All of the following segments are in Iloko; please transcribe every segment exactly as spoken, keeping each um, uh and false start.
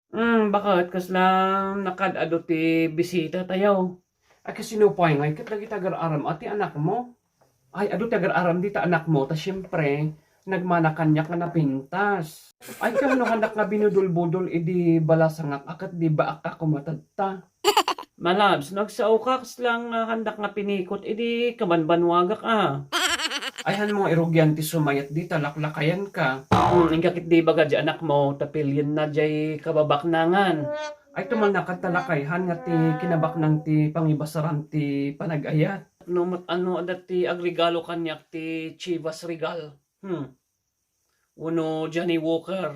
Hmm, baket kasla nakaad-adu ti bisita tayo. Ay, kasino pay ngay ket dagiti agar-aram a ti anakmo? Ay, adu ti agar-aram dita anakmo, ta siempre, nagmana kaniak nga napintas. Ay, kasano handak nga binudol-budol idi balasangak a ket di baak a kumatatta? Malabs, no agsaoka, kasla nga handak nga pinikot idi kabanbanwagak a. Ay, hanmo nga irugian ti sumayat dita, laklakayanka. Hmm, inka ket di baga di anakmo, ta pilienna diay kababaknangan. Ay, tumalna ket ta lakay han nga ti kinabaknang ti pangibasaran ti panag-ayat. No met-ano adda ti agregalo kaniak ti Chivas Regal. Hmm. Wenno Johnnie Walker.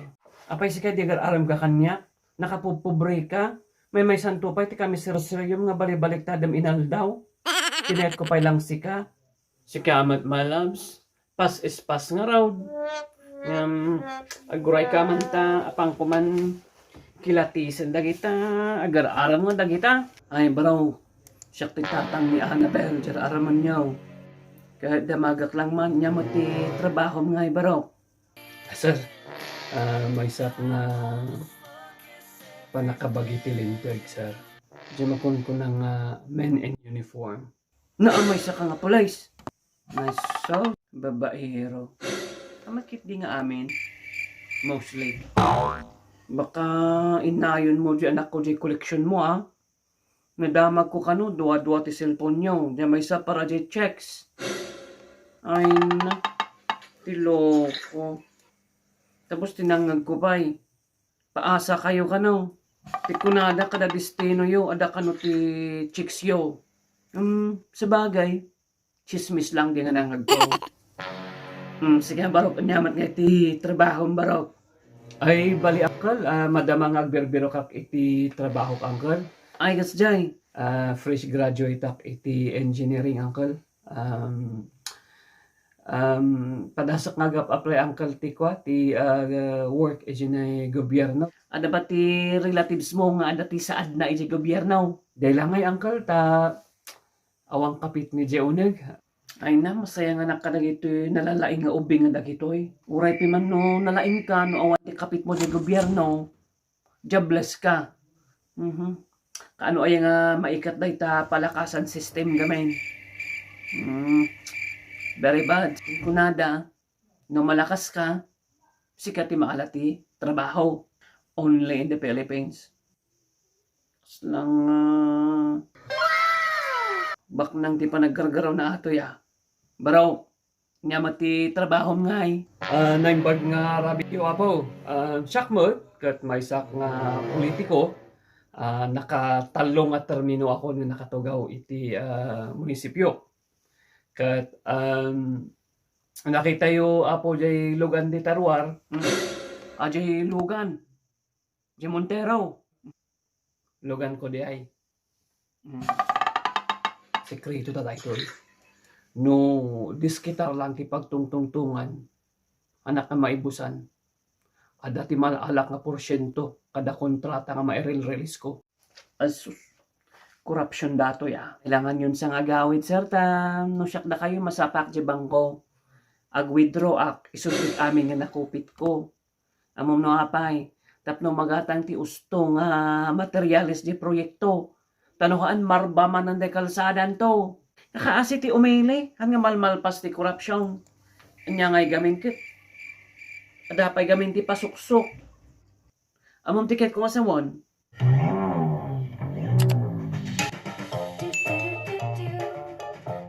Apay sika, di agar-aramka kaniak? Nakapuppobreka? Maymaysanto pay ti kamiserseryom nga balibaliktadem inaldaw. Kinayatko pay lang sika. Sika met, my loves. Past is past ngarud. Ngem, aggurayka man ta, apanko man kilatisen dagita, agar-aram nga dagita. Ay, bro, siak ti tatang ni Annabel, diay aramennyo. Ket damagak lang man, ania met ti trabahom ngay, bro? Sir, ah, maysak nga pannakabagi ti linteg, sir. Diay makunkuna nga men in uniform. Naa, maysaka nga pulis. Maysa, babaero. Amat ket di nga amin. Mostly. Baka inayonmo diay anakko diay koleksionmo, a? Nadamagko kano, dua-dua ti cellphone-yo. Diay maysa para diay chicks. Ay na, ti loko. Tapos tinangngegko pay. Paasakayo kano. Ti kunada kada destinoyo, adda kano ti chicks-yo. Hmm, sabagay. Tsismis lang diay nga nangngegko. Hmm, sige, barok, ania met ngay ti trabahom, barok? Ay, bali, uncle, ah, madama nga agbirbirokak iti trabahok, uncle. Ay, kasdiay? Ah, fresh graduate-ak iti engineering, uncle. Um, um, padasak nga ag-apply, uncle, ti kua, ti, ah, work idiay gobierno. Adda ba ti relatives-mo nga adda ti saadna idiay gobierno? Diay la ngay, uncle, ta awan kapitmi diay uneg. Ay na, masayanganak kadagitoy nalalaing nga ubing nga dagitoy. Uray pay man no nalaingka, no awan ti kapitmo diay gobierno, jobless ka. Mhm. Kaano aya nga maikat dayta palakasan system gamin? Mm. Very bad. Kunada, no malakas ka, sika ti maala ti trabaho. Only in the Philippines. Kasla nga baknang ti panaggargaraw na atoy, a. Baro, ania met ti trabahom ngay? Ah, naimbag nga rabiyo, apo. Ah, siak met, ket maysak nga politiko, ah, nakatallo nga termino ako nga nakatugaw iti, ah, munisipyo. Ket, um, nakitayo, apo, diay lugan dita ruar. Hmm. Ah, diay lugan. Diay Montero. Luganko diay. Hmm. Sekreto ta daytoy. No diskitar lang ti pagtungtungtungan, anak nga maibusan, adda ti maalak nga porsiento kada kontrata nga mairirelease ko. Asus, korupsyon datoy, a. Kailanganyon sa nga agawid, sir, ta no siak dakayo, masapak diay bangko. Ag-withdraw-ak, isu ti amin nga nakupitko. Ammom no apay, tapno magatang ti usto nga materials diay proyekto. Ta no haan, marba manen diay kalsadanto. Nakaasi ti umili, haan nga malmalpas ti korupsyon. Ania ngay gamin ket? Adda pay gamin ti pasuksok. Ammom ti ket ko nga sawen?